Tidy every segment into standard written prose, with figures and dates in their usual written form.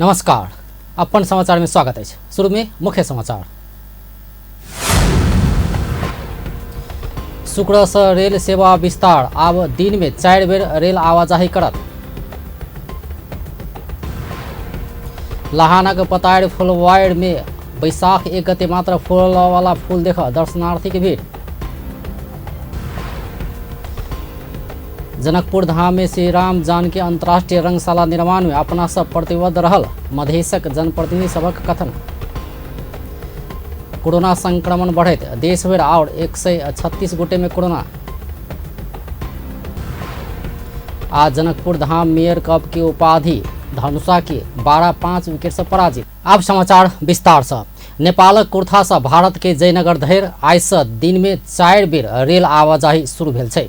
नमस्कार, अपन समाचार में स्वागत अछि। शुरू में मुख्य समाचार। शुक्र से रेल सेवा विस्तार, आब दिन में 4 बेर रेल आवाजाही करत। लहानक पतार फुलवाड़ में बैसाख 1 गते मात्र फूलवाला फूल देख दर्शनार्थी के भीड़। जनकपुर धाम में श्री राम जानकी अंतर्राष्ट्रीय रंगशाला निर्माण में अपना सब प्रतिबद्ध रहल मधेशक जनप्रतिनिधि सभक कथन। कोरोना संक्रमण बढ़ैत देश भरि और 136 गोटे में कोरोना। आज जनकपुर धाम मेयर कप के उपाधि धनुषा के 12-5 विकेट से पराजित। अब समाचार विस्तार से। नेपालक कुर्था से भारत के जयनगर धरि आइ से दिन में 4 बेर रेल आवाजाही शुरू भेल छै।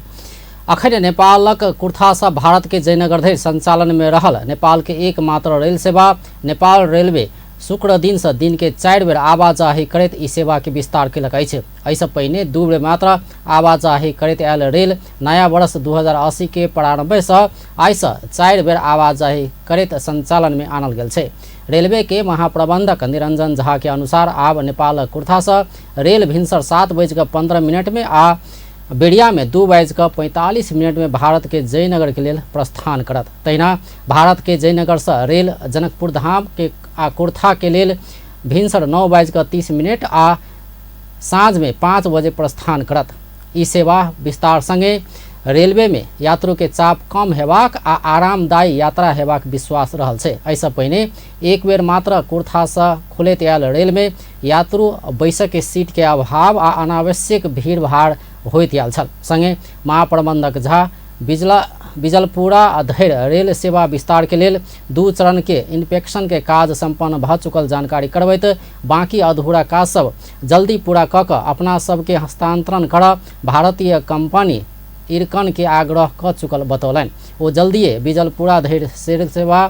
अखन नेपालक कुर्था से भारत के जयनगर धरि संचालन में रहल नेपाल के एकमात्र रेल सेवा नेपाल रेलवे शुक्र दिन से दिन के 4 बेर आवाजाही करैत ई सेवा के विस्तार केलक अछि। एहिसँ पहिने 2 बेर मात्र आवाजाही करैत आयल रेल नया वर्ष 2080 के प्रारंभ से आइ से 4 बेर आवाजाही करैत संचालन में आनल गेल छै। रेलवे के महाप्रबंधक निरंजन झा के अनुसार आब नेपाल कुर्था से रेल भिनसर 7:15 में आ बेरिया में 2:45 में भारत के जयनगर के लेल प्रस्थान करत। तहिना भारत के जयनगर से रेल जनकपुर धाम के आ कुर्था के लेल भिनसर 9:30 आ साँझ में 5 बजे प्रस्थान करत। ई सेवा विस्तार संगे रेलवे में यात्रु के चाप कम हेबाक आ आरामदायी यात्रा हेबाक विश्वास रहल छै। एहिसँ पहिने एक बेर मात्र कुर्था से खुलैत आयल रेल में यात्रु बैसक के सीट के अभाव आ अनावश्यक भीड़भाड़ होइत आयल छल। संगे महाप्रबंधक झा बिजलपुरा धरि रेल सेवा विस्तार के लेल 2 चरण के इंस्पेक्शन के काज संपन्न भ चुकल जानकारी करबैत बाकी अधूरा काज सब जल्दी पूरा क क अपना सबके हस्तांतरण कर भारतीय कंपनी इरकन के आग्रह क चुकल बतौलनि। ओ जल्दिए बिजलपुरा धरि रेल सेवा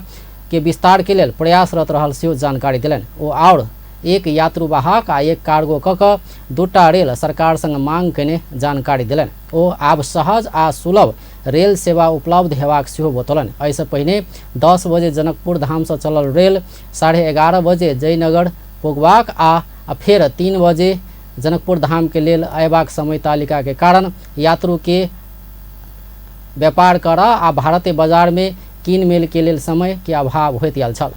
के विस्तार के लेल प्रयासरत रहल सेहो जानकारी देलनि। ओ आओर 1 यात्रुवाहक आ 1 कार्गो क क 2टा रेल सरकार संग मांग कयने जानकारी देलनि। ओ आब सहज आ सुलभ रेल सेवा उपलब्ध हेबाक सेहो बतौलनि। एहिसँ पहिने 10 बजे जनकपुर धाम से चलल रेल 11:30 बजे जयनगर पुगबाक आ फेर 3 बजे जनकपुर धाम के लेल अयबाक समय तालिका के कारण यात्रु के व्यापार कर आ भारतीय बाजार में किन मेल के लेल समय के अभाव होइत आयल छल।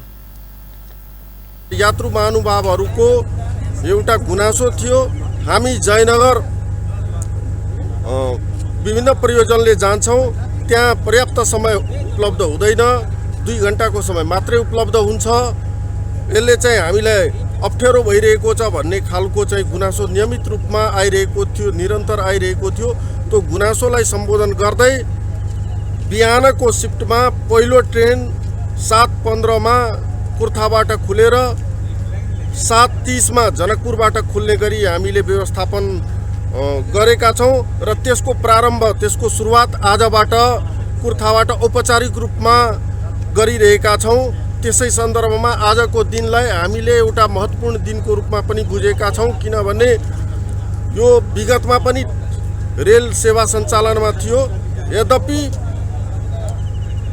यात्रु महानुभावहरूको एउटा गुनासो थियो, हामी जयनगर विभिन्न प्रयोजनले जान्छौँ, त्यहाँ पर्याप्त समय उपलब्ध हुँदैन, 2 घन्टाको समय मात्रै उपलब्ध हुन्छ, यसले चाहिँ हामीलाई अप्ठ्यारो भइरहेको छ भन्ने खालको चाहिँ गुनासो नियमित रूपमा आइरहेको थियो, निरन्तर आइरहेको थियो। त्यो गुनासोलाई सम्बोधन गर्दै बिहानको सिफ्टमा पहिलो ट्रेन 7:15 मा कुर्थाबाट खुलेर 7:30 मा जनकपुरबाट खुल्ने गरी हामीले व्यवस्थापन गरेका छौँ र त्यसको प्रारम्भ, त्यसको सुरुवात आजबाट कुर्थाबाट औपचारिक रूपमा गरिरहेका छौँ। त्यसै सन्दर्भमा आजको दिनलाई हामीले एउटा महत्त्वपूर्ण दिनको रूपमा पनि बुझेका छौँ, किनभने यो विगतमा पनि रेल सेवा सञ्चालनमा थियो। यद्यपि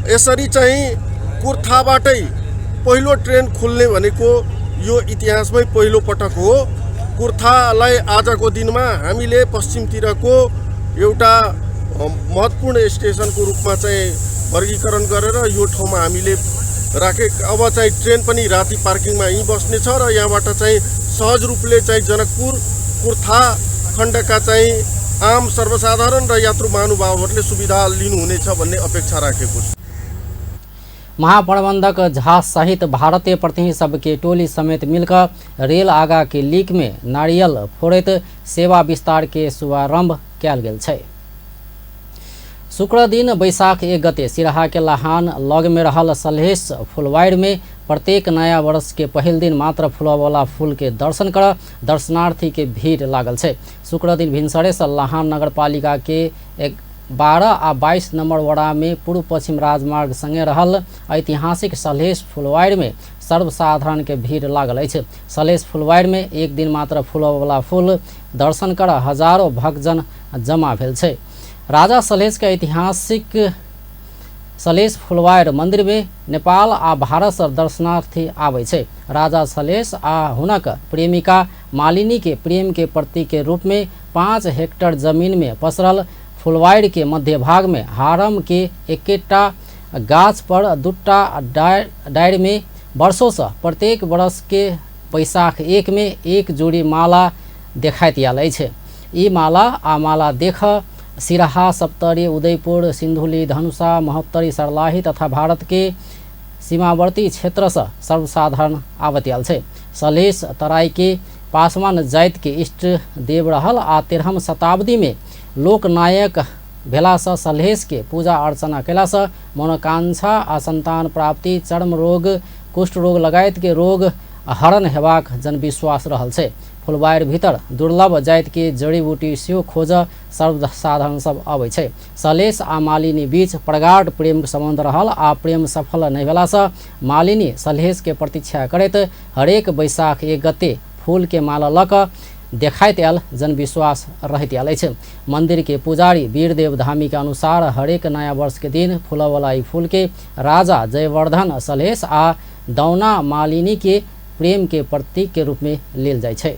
यसरी चाहिँ कुर्थाबाटै पहिलो ट्रेन खुल्ने भनेको यो इतिहासमै पहिलो पटक हो। कुर्थालाई आजको दिनमा हामीले पश्चिमतिरको एउटा महत्त्वपूर्ण स्टेसनको रूपमा चाहिँ वर्गीकरण गरेर यो ठाउँमा हामीले राखे। अब चाहिँ ट्रेन पनि राति पार्किङमा यहीँ बस्नेछ र यहाँबाट चाहिँ सहज रूपले चाहिँ जनकपुर कुर्था खण्डका चाहिँ आम सर्वसाधारण र यात्रु महानुभावहरूले सुविधा लिनुहुनेछ भन्ने अपेक्षा राखेको छु। महाप्रबंधक झा सहित भारतीय प्रतिनिधि सबके टोली समेत मिलकर रेल आगा के लीक में नारियल फोड़ैत सेवा विस्तार के शुभारंभ कयल गेल छै। शुक्र दिन बैसाख 1 गते सिराहा के लहान लग में रहल सलहेश फुलवाड़ में प्रत्येक नया वर्ष के पहिल दिन मात्र फुलवाला फूल के दर्शन कर दर्शनार्थी के भीड़ लागल छै। शुक्र दिन भिनसरे से लहान नगरपालिका के 12 आ 22 नंबर वड़ा में पूर्व पश्चिम राजमार्ग संगे रहल ऐतिहासिक सलहेश फुलवाड़ में सर्वसाधारण के भीड़ लागल अछि। सलहेश फुलवाड़ में एक दिन मात्र फुलवाला फूल दर्शन कर हजारों भक्तजन जमा भेल छै। राजा सलहेश के ऐतिहासिक सलेश फुलवार मंदिर में नेपाल आ भारत से दर्शनार्थी आबै छै। राजा सलेश आ हुनक प्रेमिका मालिनी के प्रेम के प्रतीक के रूप में 5 हेक्टर जमीन में पसरल फुलवार के मध्य भाग में हारम के एकेटा गाछ पर 2टा डारि में वर्षों से प्रत्येक वर्ष के बैसाख 1 में एक जोड़ी माला देखाइत आयल अछि। ई माला आ माला देख सिराहा, सप्तरी, उदयपुर, सिन्धुली, धनुषा, महोत्तरी, सर्लाही तथा भारत के सीमावर्ती क्षेत्र से सर्वसाधारण आवत आयल छै। सलेश तराई के पासवान जाति के इष्ट देव रहल आ 13वीं शताब्दी में लोकनायक भेला से सलहेश के पूजा अर्चना कयला से मनोकांक्षा आ संतान प्राप्ति, चर्म रोग, कुष्ठ रोग लगायत के रोग हरण हेबाक जनविश्वास रहल छै। फुलबार भीतर दुर्लभ जाति के जड़ी बूटी सेहो खोज सर्वसाधारण सब अबै छै। सलेश आ मालिनी बीच प्रगाढ़ प्रेम संबंध रहल आ प्रेम सफल नहि भेला से मालिनी सलहेश के प्रतीक्षा करैत हरेक बैसाख 1 गते फूल के माला लऽ कऽ देखाइत आयल जनविश्वास रहैत आयल अछि। मंदिर के पुजारी वीरदेव धामी के अनुसार हरेक नया वर्ष के दिन फूलवला ई फूल के राजा जयवर्धन सलहेश आ दौना मालिनी के प्रेम के प्रतीक के रूप में लेल जाइ छै।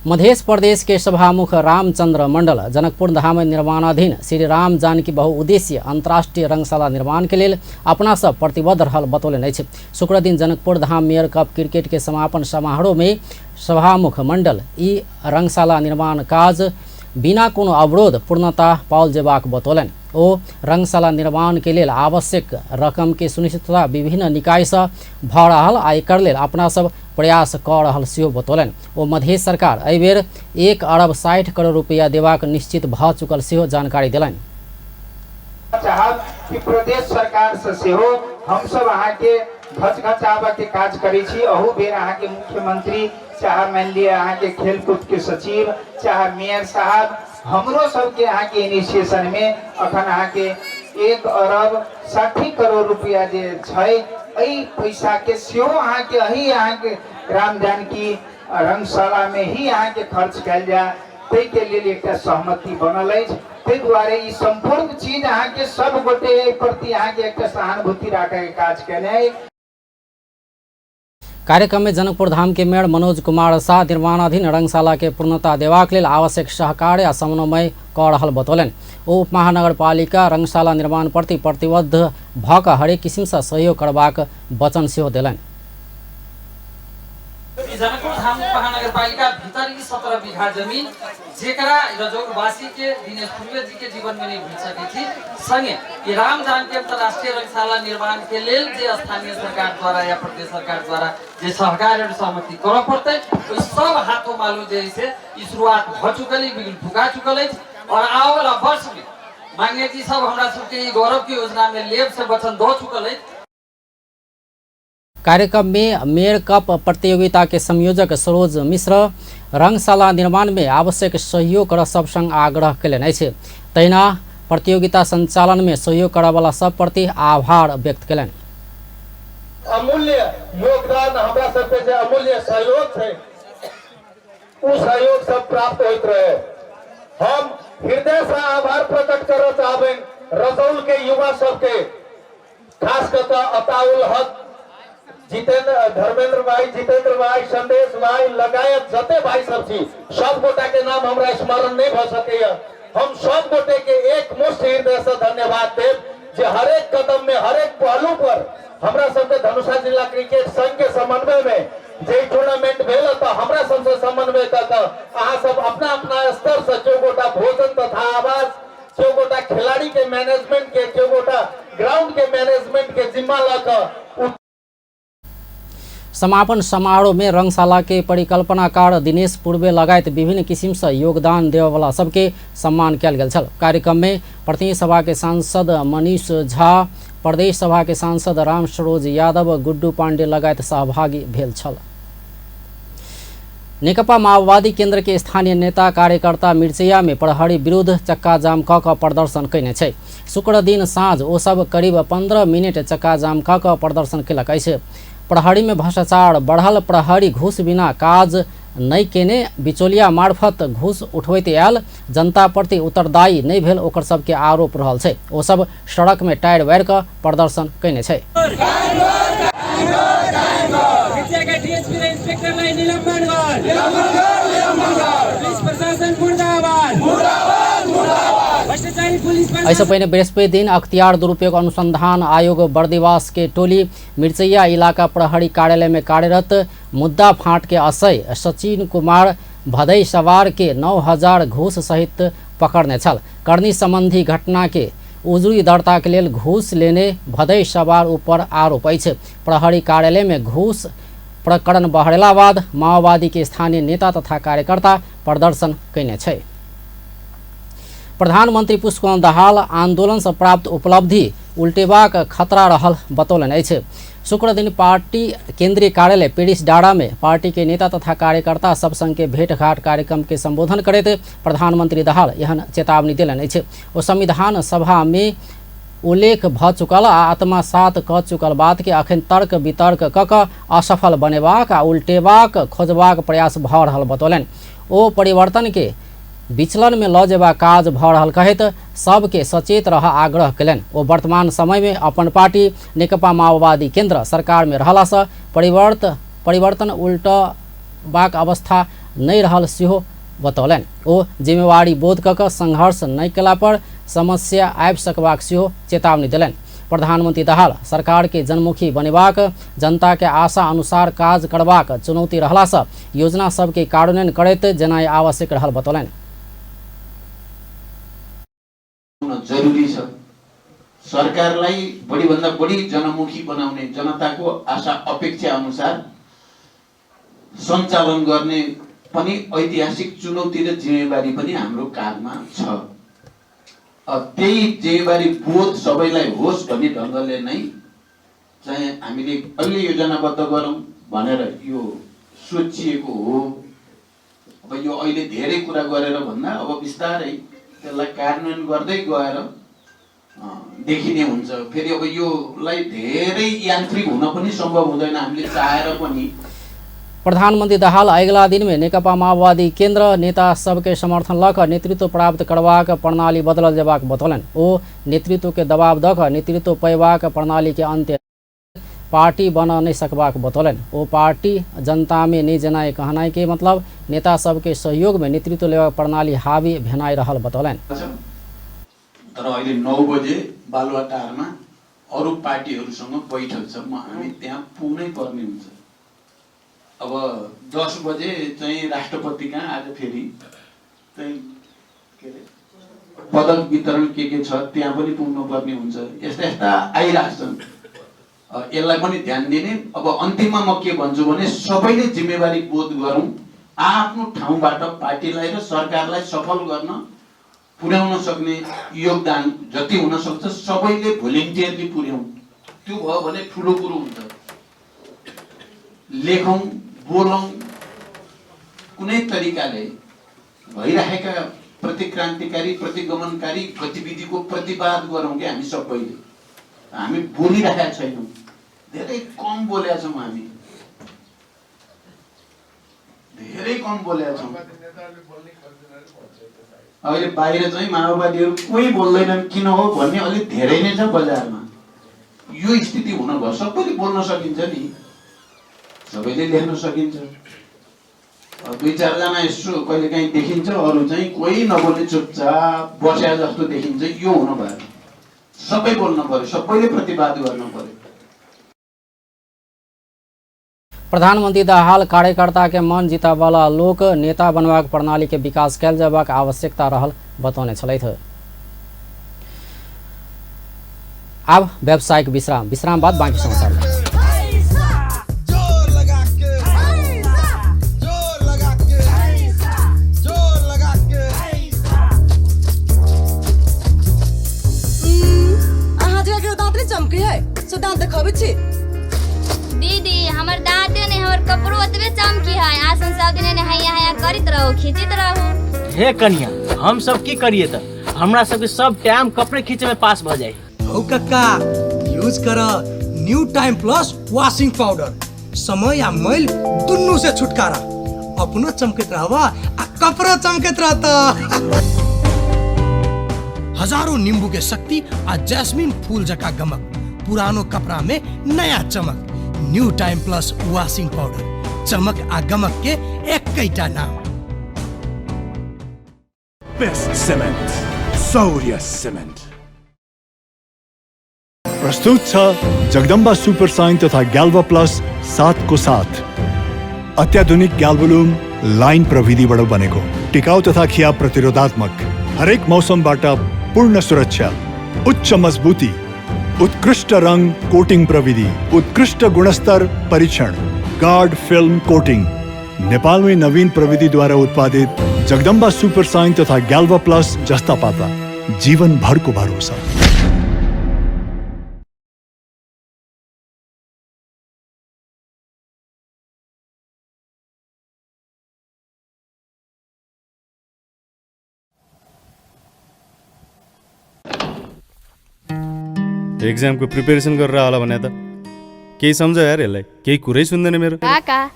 मध्य प्रदेश के सभामुख रामचंद्र मंडल जनकपुर धाम निर्माणाधीन श्री राम जानकी बहुउद्देशीय अंतर्राष्ट्रीय रंगशाला निर्माण के लेल अपना सब प्रतिबद्ध रहल बतौलनि अछि। शुक्रदिन Janakpur Dham mayor cup cricket के समापन समारोह में सभामुख मंडल ई रंगशाला निर्माण काज बिना कोनो अवरोध पूर्णता पाओल जेबाक बतौलनि। ओ रंगशाला निर्माण के लेल आवश्यक रकम के सुनिश्चितता विभिन्न निकाय से भऽ रहल आ एकर लेल अपना सब प्रयास कऽ रहल सेहो बतौलनि। ओ मधेश सरकार एहि बेर 1 अरब 60 करोड़ रुपया देबाक निश्चित भऽ चुकल सेहो जानकारी देलनि। चाहब कि प्रदेश सरकार से सेहो हमसब अहाँके घचघचाबऽ के काज करै छी। अहू बेर अहाँके मुख्यमंत्री चाहे मानि लिअ अहाँके खेलकूद के सचिव चाहे मेयर साहब हमरो सबके अहाँके इनिशिएशन में अखन अहाँके 1 अरब 60 करोड़ रुपया जे छै एहि पैसा के सेहो अहाँके एहि अहाँके राम जानकी रंगशाला में ही अहाँके खर्च कयल जाय ताहिके लेल एकटा सहमति बनल अछि। ताहि दुआरे ई सम्पूर्ण चीज अहाँके सब गोटे एहि प्रति अहाँके एकटा सहानुभूति राखयके काज केने अछि। कार्यक्रम में जनकपुर धाम के मेयर मनोज कुमार शाह निर्माणाधीन रंगशाला के पूर्णता देबाक लेल आवश्यक सहकार्य आ समन्वय कऽ रहल बतौलनि। ओ उपमहानगरपालिका रंगशाला निर्माण प्रति प्रतिबद्ध भऽ कऽ हरेक किसिमसँ सहयोग करबाक वचन सेहो देलनि। ई जनकपुर धाम उपमहानगरपालिका भीतर ई 17 बीघा जमीन जेकरा रजौरवासी के दिनेश पूर्वे जी के जीवन में नहीं भूल सकै छी, संगे ई राम जानकी अंतर्राष्ट्रीय रंगशाला निर्माण के लेल जे स्थानीय सरकार द्वारा या प्रदेश सरकार द्वारा जे सहकार्य और सहमति करऽ पड़तै ओहि सब हाथों मालूम जे से ई शुरुआत भऽ चुकल, ई बिगुल फुका चुकल अछि। और आबऽ वाला वर्ष में माननीय जी सब हमरा सबके ई गौरव के योजना में लेब से वचन दऽ चुकल अछि। कार्यक्रम में मेयर कप प्रतियोगिता के संयोजक सरोज मिश्र रंगशाला निर्माण में आवश्यक सहयोग कर सब संग आग्रह कयलनि अछि। तहिना प्रतियोगिता संचालन में सहयोग करऽवला सब प्रति आभार व्यक्त कयलनि। अमूल्य योगदान हमरा सबके जे अमूल्य सहयोग छै उ सहयोग सब प्राप्त होइत रहे। हम हृदय से आभार प्रकट करऽ चाहबनि रजौल के युवा सबके, खास कऽ कऽ अताउल हक, जितेंद्र, धर्मेंद्र भाई, जितेंद्र भाई, संदेश भाई लगायत जते भाई सब छी सब गोटा के नाम हमरा स्मरण नहीं भऽ सकैया। हम सब गोटे के एक मुश्त हृदय से धन्यवाद देब जे हरेक कदम में हरेक पहलू पर हमरा सबके धनुषा जिला क्रिकेट संघ के समन्वय में जे टूर्नामेंट भेल तऽ हमरा सबसे समन्वय कऽ कऽ अहाँ सब अपना अपना स्तर से केओ गोटा भोजन तथा आवास, केओ गोटा खिलाड़ी के मैनेजमेंट के, केओ गोटा ग्राउंड के मैनेजमेंट के जिम्मा लऽ कऽ समापन समारोह में रंगशाला के परिकल्पनाकार दिनेश पूर्वे लगायत विभिन्न किसिम से योगदान देववाला सबके सम्मान कयल गेल छल। कार्यक्रम में प्रतिनिधि सभा के सांसद मनीष झा, प्रदेश सभा के सांसद राम सरोज यादव, गुड्डू पांडे लगायत सहभागी भेल छल। नेकपा माओवादी केंद्र के स्थानीय नेता कार्यकर्ता मिर्चैया में प्रहरी विरुद्ध चक्काजाम कऽ कऽ प्रदर्शन कयने छै। शुक्र दिन साँझ ओ सब करीब 15 मिनट चक्काजाम कऽ कऽ प्रदर्शन कयलक अछि। प्रहरी में भ्रष्टाचार बढ़ल, प्रहरी घूस बिना काज नहि केने बिचौलिया मार्फत घूस उठबैत आयल जनताप्रति उत्तरदायी नहि भेल ओकर सबके आरोप रहल छै। ओ सब सड़क में टायर वारि कऽ प्रदर्शन कयने छै। एहिसँ पहिने बृहस्पति दिन अख्तियार दुरुपयोग अनुसंधान आयोग बर्दिवास के टोली मिर्चैया इलाका प्रहरी कार्यालय में कार्यरत मुद्दा फाँट के असय सचिन कुमार भदई सवार के 9000 घूस सहित पकड़ने छल। करनी संबंधी घटना के उजुरी दर्ता के लेल घूस लेने भदई सवार ऊपर आरोप अछि। प्रहरी कार्यालय में घूस प्रकरण बहरेला बाद माओवादी के स्थानीय नेता तथा कार्यकर्ता प्रदर्शन कयने छै। प्रधानमंत्री पुष्पकमल दाहाल आंदोलन से प्राप्त उपलब्धि उल्टेबाक खतरा रहल बतौलनि अछि। शुक्रदिन पार्टी केंद्रीय कार्यालय पेरिस डारा में पार्टी के नेता तथा कार्यकर्ता सब संग के भेंटघाट कार्यक्रम के संबोधन करैत प्रधानमंत्री दाहाल एहन चेतावनी देलनि अछि। ओ संविधान सभा में उल्लेख भ चुकल आ आत्मसात क चुकल बात के अखन तर्क वितर्क क क असफल बनेबाक आ उल्टेबाक खोजबाक प्रयास भ रहल बतौलनि। ओ परिवर्तन के विचलन में ल जेबाक काज भ रहल कहैत सबके सचेत रह आग्रह कयलनि। ओ वर्तमान समय में अपन पार्टी नेकपा माओवादी केंद्र सरकार में रहला से परिवर्तन उल्टबाक अवस्था नहि रहल सेहो बतौलनि। ओ जिम्मेवारी बोध क क संघर्ष नहि कयला पर समस्या आबि सकबाक सेहो चेतावनी देलनि। प्रधानमंत्री दाहाल सरकार के जनमुखी बनेबाक, जनता के आशा अनुसार काज करबाक चुनौती रहला से योजना सबके कार्यान्वयन करैत जेनाइ आवश्यक रहल बतौलनि। जरुरी छ सरकारलाई बढीभन्दा बढी जनमुखी बनाउने, जनताको आशा अपेक्षा अनुसार सञ्चालन गर्ने पनि ऐतिहासिक चुनौती र जिम्मेवारी पनि हाम्रो काँधमा छ। त्यही जिम्मेवारी बोध सबैलाई होस् भन्ने ढङ्गले नै चाहिँ हामीले अहिले योजनाबद्ध गरौँ भनेर यो सोचिएको हो। अब यो अहिले धेरै कुरा गरेर भन्दा अब बिस्तारै त्यसलाई कार्यान्वयन गर्दै गएर देखिने हुन्छ। फेरि अब योलाई धेरै यान्त्रिक हुन पनि सम्भव हुँदैन, हामीले चाहेर पनि। प्रधानमंत्री दाहाल अगिला दिन में नेकपा माओवादी केंद्र नेता सबके समर्थन ल क नेतृत्व प्राप्त करबाक प्रणाली बदलल जेबाक बतौलनि। ओ नेतृत्व के दबाव द क नेतृत्व पयबाक प्रणाली के अंत्य पार्टी बन नहीं सकबाक बतौलनि। ओ पार्टी जनता में नहि जेनाइ कहनाइ के मतलब नेता सबके सहयोग में नेतृत्व लेबाक प्रणाली हावी भेनाइ रहल बतौलनि। तर अहिले 9 बजे बालुवाटारमा अरू पार्टीहरूसँग बैठक छ, म हामी त्यहाँ पुग्नै पर्ने हुन्छ। अब 10 बजे चाहिँ राष्ट्रपति कहाँ आज फेरि चाहिँ के अरे पदक वितरण के छ त्यहाँ पनि पुग्नुपर्ने हुन्छ। यस्ता यस्ता आइरहेको छन्, यसलाई पनि ध्यान दिने। अब अन्तिममा म के भन्छु भने सबैले जिम्मेवारी बोध गरौँ, आफ्नो ठाउँबाट पार्टीलाई र सरकारलाई सफल गर्न पुर्याउन सक्ने योगदान जति हुन सक्छ सबैले भोलिन्टियरली पुर्याउँ। त्यो भयो भने ठुलो कुरो हुन्छ। लेखौँ, बोलौँ, कुनै तरिकाले भइरहेका प्रतिक्रान्तिकारी प्रतिगमनकारी गतिविधिको प्रतिवाद गरौँ कि हामी सबैले। हामी बोलिरहेका छैनौँ, धेरै कम बोलेका छौँ, हामी धेरै कम बोलेका छौँ। अहिले बाहिर चाहिँ माओवादीहरू कोही बोल्दैनन् किन हो भन्ने अलिक धेरै नै छ बजारमा। यो स्थिति हुन भयो, सबैले बोल्न सकिन्छ नि, सबैले लेख्न सकिन्छ। दुई चारजना यसो कहिलेकाहीँ देखिन्छ, अरू चाहिँ कोही नबोल्ने चुपचाप बस्या जस्तो देखिन्छ। यो हुनु भएन, सबै बोल्नु पर्यो, सबैले प्रतिवाद गर्नु पर्यो। प्रधानमंत्री दाहाल कार्यकर्ता के मन जीतावाला लोक नेता बनबाक प्रणाली के विकास कयल जेबाक आवश्यकता रहल बतौने छलथि। आब व्यावसायिक विश्राम, विश्राम बाद बाकी समाचार। है दांत देखाबै छी दीदी। हमर दांते नहीं, हमर कपड़ो ओतबे चमकी है। आसन सब दिन हैया हैया करैत रहू, खींचैत रहू। हे कनिया, हम सब की करिए त हमरा सबके सब टाइम कपड़े खींचे में पास भ जाए। हौ कक्का, यूज कर new time plus washing powder. समय आ मैल दुनू से छुटकारा। अपनो चमकैत रहबा आ कपड़ो चमकैत रहता। हजारों नींबू के शक्ति आ जैस्मिन फूल जका गमक, पुरानो कपड़ा में नया चमक। New time plus washing powder, चमक आ गमक के एकैटा नाम। Best cement, Saurya cement. प्रस्तुत छ जगदम्बा सुपर साइन तथा ग्याल्भा प्लस 7को साथ। अत्याधुनिक ग्याल्भोलुम लाइन प्रविधिबाट बनेको टिकाउ तथा खिया प्रतिरोधात्मक, हरेक मौसमबाट पूर्ण सुरक्षा, उच्च मजबुती, उत्कृष्ट रङ कोटिङ प्रविधि, उत्कृष्ट गुणस्तर परीक्षण, गार्ड फिल्म कोटिङ। नेपालमै नवीन प्रविधिद्वारा उत्पादित जगदम्बा सुपर साइन तथा ग्याल्भा प्लस जस्ता पाता जीवनभरको भरोसा। एक्जामको प्रिपेरेसन गरेर होला भने त केही सम्झ यार, यसलाई केही कुरै सुन्दैन मेरो। काका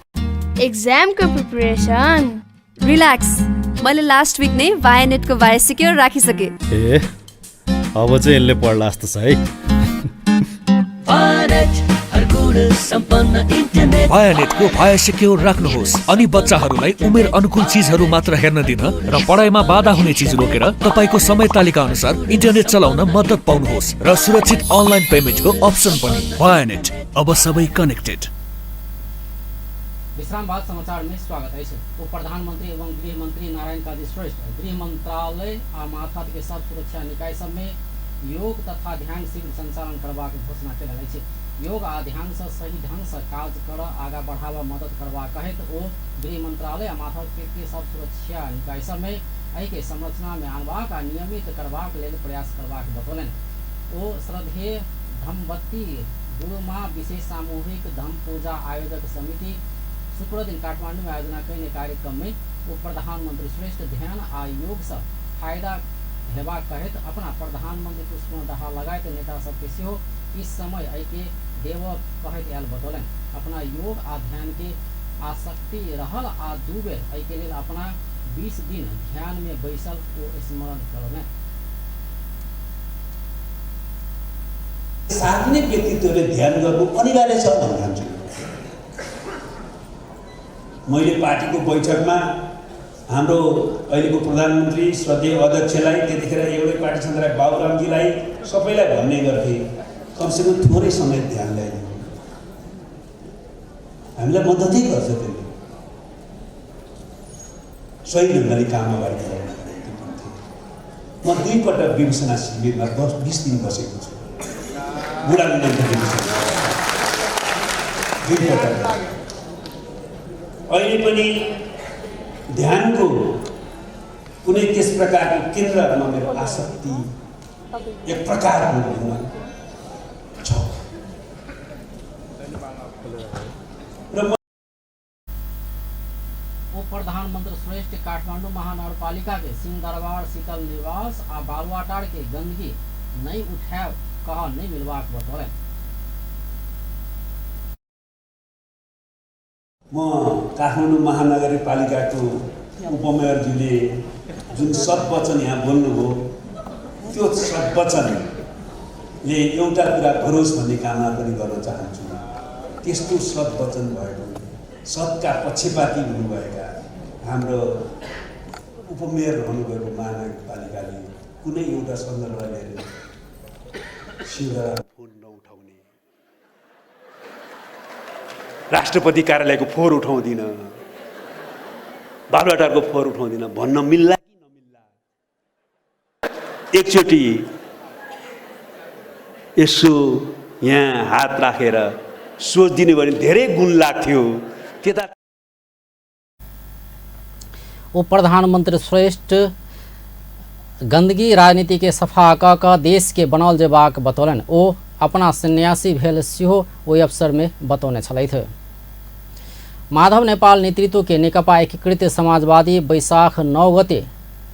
एक्जामको प्रिपरेसन रिल्याक्स, मैले लास्ट विक नै भायानेटको भाया सिक्योर राखिसके। ए अब चाहिँ यसले पढ्ला जस्तो छ है। भायानेटको भाया सिक्योर राख्नुहोस् अनि बच्चाहरूलाई उमेर अनुकूल चिजहरू मात्र हेर्न दिन र पढाइमा बाधा हुने चिज रोकेर तपाईको समय तालिका अनुसार इन्टरनेट चलाउन मद्दत पाउनुहोस् र सुरक्षित अनलाइन पेमेन्टको अप्सन पनि। भायानेट, अब सबै कनेक्टेड। विश्राम बाद समाचार में स्वागत है। उप प्रधानमंत्री एवं गृह मंत्री नारायण काजी श्रेष्ठ गृह मंत्रालय आ माथत के सब सुरक्षा निकाय सब में योग तथा ध्यान शिविर संचालन करबाक घोषणा केलक अछि। योग आ ध्यान से सही ढंग से काज कर आगा बढ़ावा मदद करबाक कहैत ओ गृह मंत्रालय आ माथत के सब सुरक्षा निकाय सब में एहि के संरचना में आनबाक आ नियमित करबाक लेल प्रयास करबाक बतौलनि। ओ श्रद्धेय धम्मवती गुरुमा विशेष सामूहिक धम्म पूजा आयोजक समिति शुक्र दिन काठमाडौँ में आयोजना कयने कार्यक्रम में उप प्रधानमंत्री श्रेष्ठ ध्यान आ योग से फायदा हेबाक कहैत अपना प्रधानमंत्री पुष्प दाहाल लगायत नेता सबके सेहो इस समय एहिके देव कहैत आयल बतौलनि। अपना योग आ ध्यान के आसक्ति रहल आ दू बेर एहिके लेल अपना 20 दिन ध्यान में बैसल ओ स्मरण करौलनि। सार्वजनिक व्यक्तित्वले ध्यान गर्नु अनिवार्य छ भन्ने ठान्छु। मैले पार्टीको बैठकमा हाम्रो अहिलेको प्रधानमन्त्री श्रद्धेय अध्यक्षलाई, त्यतिखेर एउटै पार्टी सन्तान बाबुरामजीलाई सबैलाई भन्ने गर्थे, कमसेकम थोरै समय ध्यान ल्याइदिनु, हामीलाई मद्दतै गर्छ त्यसले, सही ढङ्गले काम अगाडि बढाउनको निम्ति भन्थे। म दुईपटक विपसना शिविरमा 10-20 दिन बसेको छु, बुढानीलकण्ठ दुईपटक। अहिले पनि ध्यानको कुनै त्यस प्रकारको केन्द्रहरूमा मेरो आसक्ति एक प्रकारको भनौँ छ। र उप प्रधानमंत्री श्रेष्ठ काठमाडौँ महानगरपालिका के सिंहदरबार शीतल निवास आ बालुवाटार के गंदगी नहीं उठाए कह नहीं मिलबाक बतौलनि। म काठमाडौँ महानगरपालिकाको उपमेयरज्यूले जुन सद्वचन यहाँ बोल्नुभयो त्यो सद्वचनले एउटा कुरा गरोस् भन्ने कामना पनि गर्न चाहन्छु। त्यस्तो सद्वचन भएको, सत्का पक्षपाती हुनुभएका हाम्रो उपमेयर रहनुभएको महानगरपालिकाले कुनै एउटा सन्दर्भ लिएर सिंहदरबार फोन नउठाउने, राष्ट्रपति कार्यालयको फोहोर उठाउँदिन, बालुवाटारको फोहोर उठाउँदिन भन्न मिल्ला कि नमिल्ला? एकचोटि यसो यहाँ हात राखेर सोचिदिनु भने धेरै गुण लाग्थ्यो त्यता। उप प्रधानमंत्री श्रेष्ठ गंदगी राजनीति के सफा क देश के बनाओल जेबाक बतौलनि। ओ अपना सन्यासी भेल सेहो ओहि अवसर में बतौने छलथि। माधव नेपाल नेतृत्व के नेकपा एकीकृत समाजवादी बैसाख 9 गते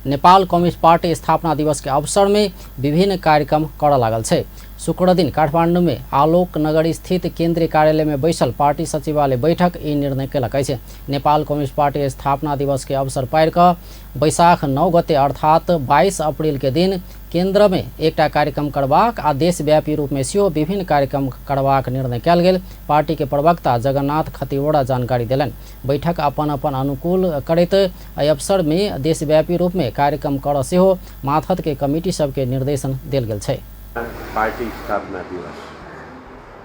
नेपाल कम्युनिस्ट पार्टी स्थापना दिवस के अवसर में विभिन्न कार्यक्रम कर लागल छै। शुक्रदिन काठमाडौँमे आलोक नगर स्थित केन्द्रीय कार्यालयमे बैसल पार्टी सचिवालय बैठक ई निर्णय केलक अछि। नेपाल कम्युनिस्ट पार्टी स्थापना दिवस के अवसर पारि कऽ बैसाख 9 गते अर्थात 22 अप्रैल के दिन केन्द्रमे एकटा कार्यक्रम करबाक आ देशव्यापी रूपमे सेहो विभिन्न कार्यक्रम करबाक निर्णय कयल गेल पार्टी के प्रवक्ता जगन्नाथ खतिवड़ा जानकारी देलनि। बैठक अपन अपन अनुकूल करैत एहि अवसरमे देशव्यापी रूपमे कार्यक्रम करऽ सेहो माथत के कमिटी सबके निर्देशन देल गेल छै। पार्टी स्थापना दिवस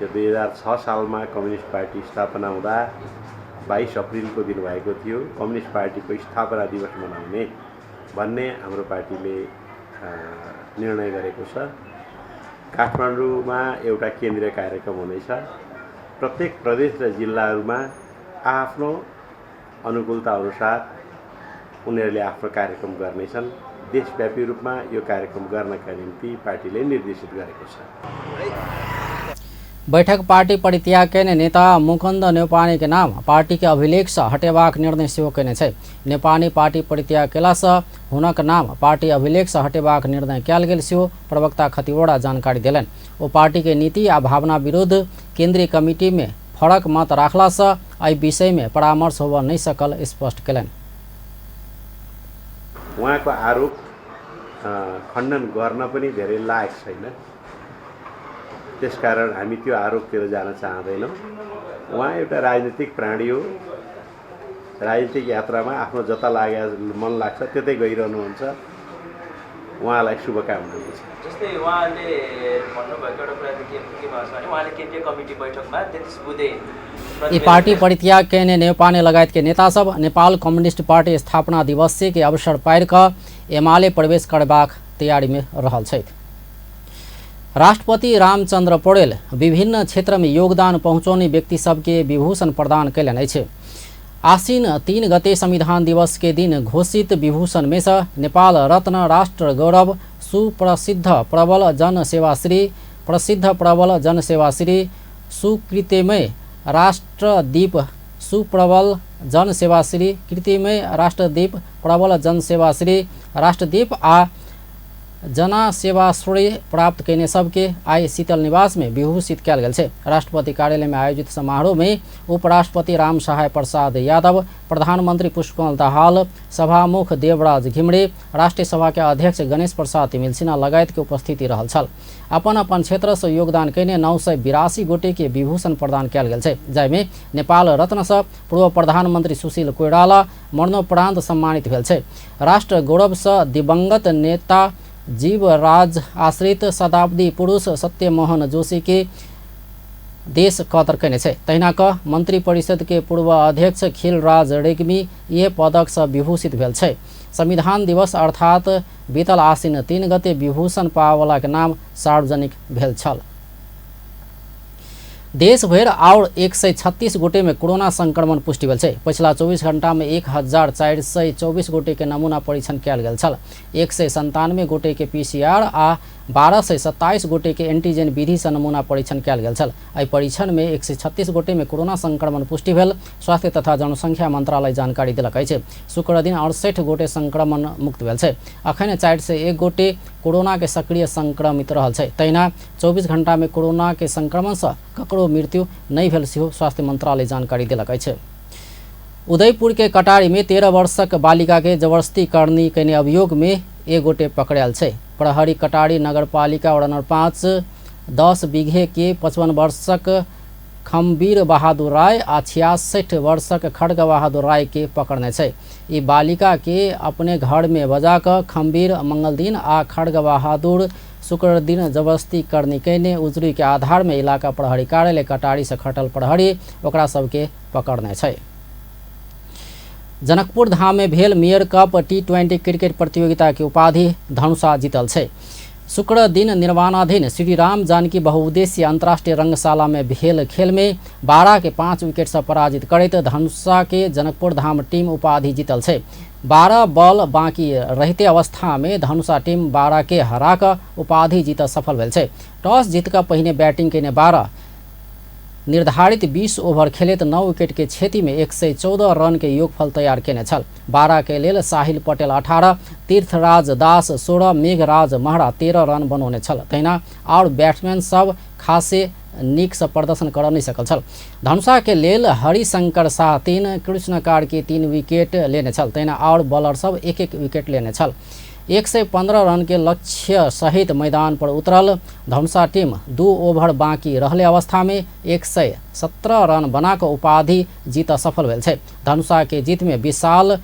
यो 2006 सालमा कम्युनिस्ट पार्टी स्थापना हुँदा 22 अप्रिलको दिन भएको थियो। कम्युनिस्ट पार्टीको स्थापना दिवस मनाउने भन्ने हाम्रो पार्टीले निर्णय गरेको छ। काठमाडौँमा एउटा केन्द्रीय कार्यक्रम हुनेछ। प्रत्येक प्रदेश र जिल्लाहरूमा आफ्नो अनुकूलता अनुसार उनीहरूले आफ्नो कार्यक्रम गर्नेछन्। देशव्यापी रूपमा यो कार्यक्रम गर्नका निम्ति पार्टीले निर्देशित गरेको छ। बैठक पार्टी परित्याग कयने नेता मुकुन्द न्यौपाने के नाम पार्टी के अभिलेख से हटेबाक निर्णय सेहो कयने छै। न्यौपाने पार्टी परित्याग कयलासँ हुनक नाम पार्टी अभिलेख से हटेबाक निर्णय कयल गेल सेहो प्रवक्ता खतिवड़ा जानकारी देलनि। ओ पार्टी के नीति आ भावना विरुद्ध केंद्रीय कमिटी में फरक मत राखलासँ एहि विषय में परामर्श होबऽ नहि सकल स्पष्ट कयलनि। उहाँको आरोप खण्डन गर्न पनि धेरै लायक छैन, त्यसकारण हामी त्यो आरोपतिर जान चाहँदैनौँ। उहाँ एउटा राजनीतिक प्राणी हो। राजनीतिक यात्रामा आफ्नो जता लागे मन लाग्छ त्यतै गइरहनुहुन्छ। उहाँलाई शुभकामना हुन्छ। जस्तै उहाँले भन्नुभएको एउटा कुरा के के भन्छ भने उहाँले केन्द्रीय कमिटी बैठकमा 33 बुँदे ई पार्टी परित्याग कयने न्यौपाने लगायत के नेता सब नेपाल कम्युनिस्ट पार्टी स्थापना दिवस के अवसर पारि कऽ एमाले प्रवेश करबाक तैयारी में रहल छथि। राष्ट्रपति रामचंद्र पौडेल विभिन्न क्षेत्र में योगदान पहुँचौने व्यक्ति सबके विभूषण प्रदान कयलनि अछि। आसिन 3 गते संविधान दिवस के दिन घोषित विभूषण में से नेपाल रत्न राष्ट्र गौरव सुप्रसिद्ध प्रबल जनसेवाश्री प्रसिद्ध प्रबल जनसेवाश्री सुकृतिमय राष्ट्रदीप सुप्रबल जनसेवाश्री कृतिमय राष्ट्रदीप प्रबल जनसेवाश्री राष्ट्रदीप आ जनासेवाश्री प्राप्त कयने सबके आइ शीतल निवास में विभूषित कयल गेल छै। राष्ट्रपति कार्यालय में आयोजित समारोह में उपराष्ट्रपति राम सहाय प्रसाद यादव, प्रधानमंत्री पुष्पकमल दाहाल, सभामुख देवराज घिमिरे, राष्ट्रीय सभा के अध्यक्ष गणेश प्रसाद तिमिल्सिना लगायत के उपस्थिति रहल छल। अपन अपन क्षेत्र से योगदान कयने 982 गोटे के विभूषण प्रदान कयल गेल छै, जाहिमे नेपाल रत्न से पूर्व प्रधानमंत्री सुशील कोइराला मरणोपरांत सम्मानित भेल छै। राष्ट्र गौरव से दिवंगत नेता जीवराज आश्रित शताब्दी पुरुष सत्यमोहन जोशी के देश कदर कयने छै। तहिना क मंत्री परिषद के पूर्व अध्यक्ष खिलराज रेग्मी यह पदक से विभूषित भेल छै। संविधान दिवस अर्थात बीतल आसिन 3 गते विभूषण पावला के नाम सार्वजनिक भेल छल। देशभरि और 136 गोटे में कोरोना संक्रमण पुष्टि भेल छै। पछिला 24 घंटा में 1424 गोटे के नमूना परीक्षण कयल गेल छल। 197 गोटे के पीसीआर आ 1227 गोटे के एंटीजन विधि से नमूना परीक्षण कयल गेल छल। एहि परीक्षण में 136 गोटे में कोरोना संक्रमण पुष्टि भेल स्वास्थ्य तथा जनसंख्या मंत्रालय जानकारी देलक अछि। शुक्रदिन 68 गोटे संक्रमण मुक्त भेल छै। अखन 401 गोटे कोरोना के सक्रिय संक्रमित रहल छै। तहिना 24 घंटा में कोरोना के संक्रमण से ककरो मृत्यु नहि भेल सेहो स्वास्थ्य मंत्रालय जानकारी देलक अछि। उदयपुर के कटारी में 13 वर्षक बालिका के जबरदस्ती करनी कयने अभियोग में एक गोटे पकड़ायल छै। प्रहरी कटारी नगरपालिका वार्ड नंबर 5 10 बीघे के 55 वर्षक खमबीर बहादुर राय आ 66 वर्षक खड्ग बहादुर राय के पकड़ने छै। ई बालिका के अपने घर में बजा कऽ खमबीर मंगलदिन आ खड्ग बहादुर शुक्रदिन जबरदस्ती करनी कयने उजुरी के आधार में इलाका प्रहरी कार्यालय कटारी से खटल प्रहरी ओकरा सबके पकड़ने छै। जनकपुर धाम में भेल मेयर कप T20 cricket प्रतियोगिता के उपाधि धनुषा जीतल छै। शुक्र दिन निर्माणाधीन श्री राम जानकी बहुउद्देशीय अंतर्राष्ट्रीय रंगशाला में भेल खेल में 12 के 5 विकेट से पराजित करैत धनुषा के जनकपुर धाम टीम उपाधि जीतल छै। 12 बॉल बाकी रहते अवस्था में धनुषा टीम 12 के हरा कऽ उपाधि जीत सफल भेल छै। टॉस जीत कऽ पहिने बैटिंग केने 12 निर्धारित 20 ओभर खेलैत 9 विकेट के क्षति में 114 रन के योगफल तैयार केने छल। 12 के लेल साहिल पटेल 18, तीर्थराज दास 16, मेघराज महरा 13 रन बनौने छल। तहिना और बैट्समैन सब खासे नीक से प्रदर्शन कर नहीं सकल छल। धनुषा के लेल हरिशंकर शाह 3, कृष्ण कार्की 3 विकेट लेने छल। तहिना और बॉलर सब 1-1 विकेट लेने छल। 115 रन के लक्ष्य सहित मैदान पर उतरल धनुषा टीम 2 ओभर बाँकी रहले अवस्था में 117 रन बना कऽ उपाधि जीत सफल भेल छै। धनुषा के जीत में विशाल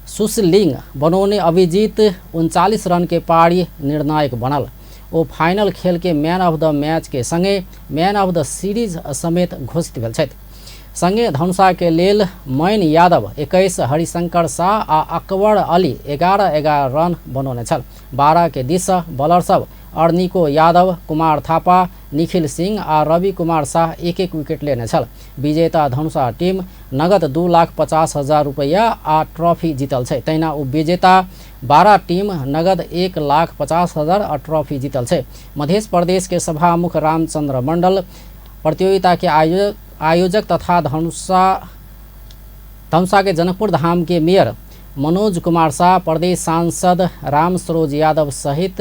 सुसलिंग बनौने अभिजीत 39 रन के पारी निर्णायक बनल। ओ फाइनल खेल के मैन ऑफ the match के संगे मैन ऑफ the series समेत घोषित भेल छथि। संगे धनुषा के लेल मैन यादव 21, हरिशंकर शाह आ अकबर अली 11-11 रन बनौने छल। 12 के दिस बॉलर सब अर्निको यादव, कुमार थापा, निखिल सिंह आ रवि कुमार शाह 1-1 विकेट लेने छल। विजेता धनुषा टीम नगद 2,50,000 रुपैया आ ट्रॉफी जीतल छै। तहिना उपविजेता 12 टीम नगद 1,50,000 आ ट्रॉफी जीतल छै। मध्य प्रदेश के सभामुख रामचंद्र मंडल प्रतियोगिता के आयोजक तथा धनुषा के जनकपुर धाम के मेयर मनोज कुमार शाह, प्रदेश सांसद राम सरोज यादव सहित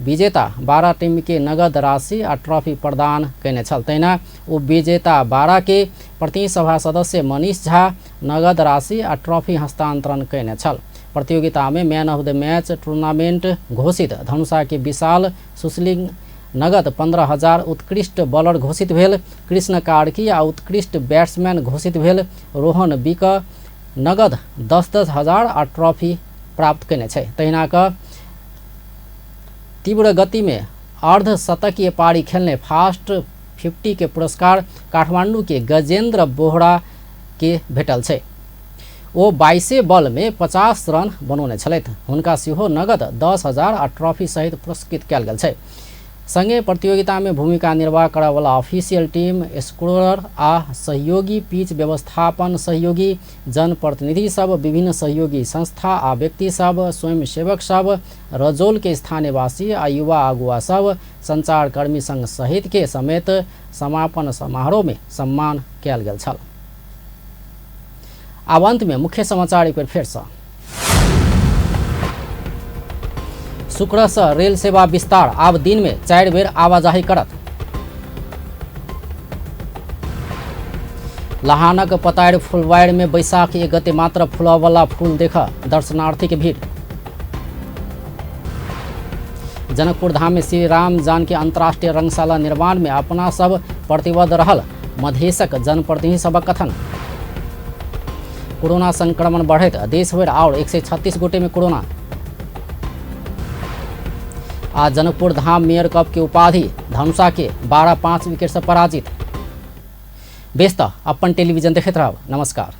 विजेता 12 टीम के नगद राशि आ ट्रॉफी प्रदान कयने छल। तहिना उपविजेता 12 के प्रतिनिधि सभा सदस्य मनीष झा नगद राशि आ ट्रॉफी हस्तांतरण कयने छल। प्रतियोगिता में man of the match tournament घोषित धनुषा के विशाल सुसलिंग नगद 15,000 उत्कृष्ट बॉलर घोषित भेल। कृष्ण कार्की आ उत्कृष्ट बैट्समैन घोषित भेल रोहन बिक नगद 10-10 हजार आ ट्रॉफी प्राप्त कयने छै। तहिना क तीव्र गति में अर्धशतकीय पारी खेलने फास्ट 50 के पुरस्कार काठमांडू के गजेंद्र बोहरा के भेटल छै। ओ 22 बॉल में 50 रन बनौने छलथि। हुनका सेहो नगद 10,000 आ ट्रॉफी सहित पुरस्कृत कयल गेल छै। संगे प्रतियोगिता में भूमिका निर्वाह करऽवला ऑफिशियल टीम, स्कोरर आ सहयोगी पिच व्यवस्थापन सहयोगी जनप्रतिनिधि सब, विभिन्न सहयोगी संस्था आ व्यक्ति सब, स्वयंसेवक सब, रजौल के स्थानीयवासी आ युवा अगुआ सब, संचारकर्मी संघ सहित के समेत समापन समारोह में सम्मान कयल गेल छल। आब अंत में मुख्य समाचार एक बेर फेर से। शुक्र से रेल सेवा विस्तार, आब दिन में 4 बेर आवाजाही करत। लहानक पतार फुलवाड़ में बैसाख 1 गते मात्र फुलवाला फूल देख दर्शनार्थी के भीड़। जनकपुर धाम में श्री राम जानकी अंतर्राष्ट्रीय रंगशाला निर्माण में अपना सब प्रतिबद्ध रहल मधेशक जनप्रतिनिधि सबक कथन। कोरोना संक्रमण बढ़ैत देशभरि और 136 गोटे में कोरोना। आ जनकपुर धाम मेयर कप के उपाधि धनुषा के 12-5 विकेट से पराजित। बेस त अपन टेलीविजन देखैत रहब। नमस्कार।